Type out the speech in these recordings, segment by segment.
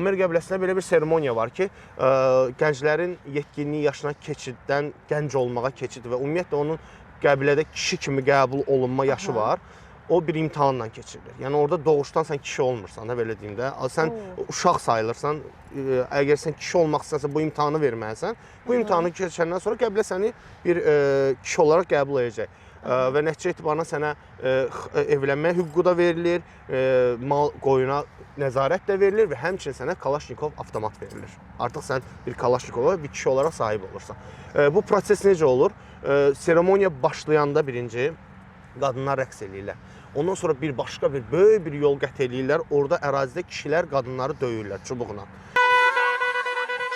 Hamer qəbiləsində belə bir seremoniya var ki, gənclərin yetkinlik yaşına keçiddən gənc olmağa keçid və ümumiyyətlə onun qəbilədə kişi kimi qəbul olunma yaşı var. O bir imtahanla keçirilir. Yəni orada doğuşdan sən kişi olmursan da belə deyim də. Sən uşaq sayılırsan. Əgər sən kişi olmaq istəsən bu imtahanı verməlisən. Bu imtahanı keçəndən sonra qəbilə səni bir kişi olaraq qəbul edəcək. Və nəticə etibarıyla sənə evlənmək hüququ da verilir, mal qoyuna nəzarət də verilir və həmçinin sənə Kalaşnikov avtomat verilir. Artıq sən bir Kalaşnikova bir kişi olaraq sahib olursan. Bu proses necə olur? Seremoniya başlayanda birinci qadınlar rəqs eləyirlər. Ondan sonra bir başqa bir böyük bir yol qət eləyirlər. Orada ərazidə kişilər qadınları döyürlər çubuqla.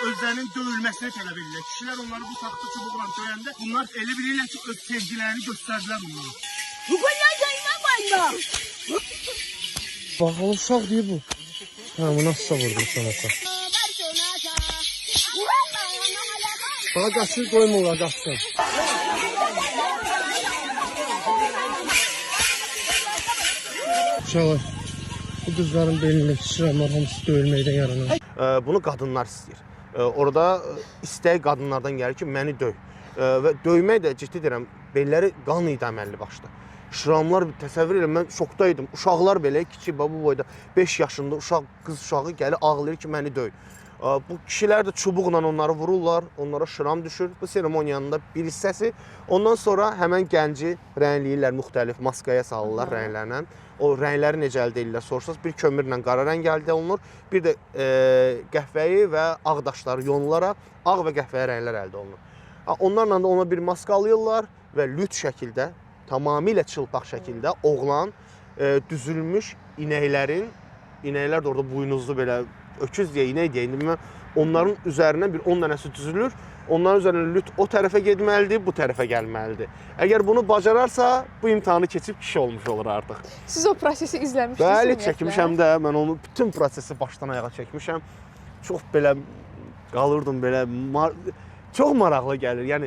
Özlərinin döyülməsini tələb edirlər. Kişilər onları bu taxta çubuqla döyəndə bunlar elə bilirlər ki, öz sevgilərini göstərdilər onlara. Bax, uşaq deyir bu. Hə, bu nasılsa vurdum sənə. Bax, qaçır, qoymurlar, qaçsın. Uşaqlar, bu qızların belindəki şıramlar hamısı döyülməkdən yaranır. Bunu qadınlar istəyir. Orada istək qadınlardan gəlir ki, məni döy. Və döymək də ciddi deyirəm, belləri qan idi əməlli başda. Şıramlar təsəvvür eləyin, mən şokda idim. Uşaqlar belə kiçik bu boyda 5 yaşında uşaq, qız uşağı gəlir ağlayır ki, məni döy. Bu kişilər də çubuqla onları vururlar, onlara şıram düşür. Bu seremoniyanın da bir hissəsi. Ondan sonra həmən gənci rəngləyirlər, müxtəlif maskaya salırlar rənglərlə. O rəngləri necə əldə edirlər soruşsanız, bir kömürlə qara rəng əldə olunur, bir də qəhvəyi və ağ daşları yonularaq ağ və qəhvəyi rənglər əldə olunur. Onlarla da ona bir maska alırlar və lüt şəkildə, tamamilə çılpaq şəkildə oğlan düzülmüş inəklərin, inəklər də orada buynuzlu belə öküz deyə, inək deyə, indi mən onların üzərinə bir 10 dənəsi düzülür. Onların üzərinə lüt o tərəfə getməlidir, bu tərəfə gəlməlidir. Əgər bunu bacararsa, bu imtahanı keçib kişi olmuş olur artıq. Siz o prosesi izləmişdiniz Bəli, ümumiyyətlə? çəkmişəm də. Mən onu bütün prosesi başdan ayağa çəkmişəm. Çox belə qalırdım belə çox maraqlı gəlir. Yəni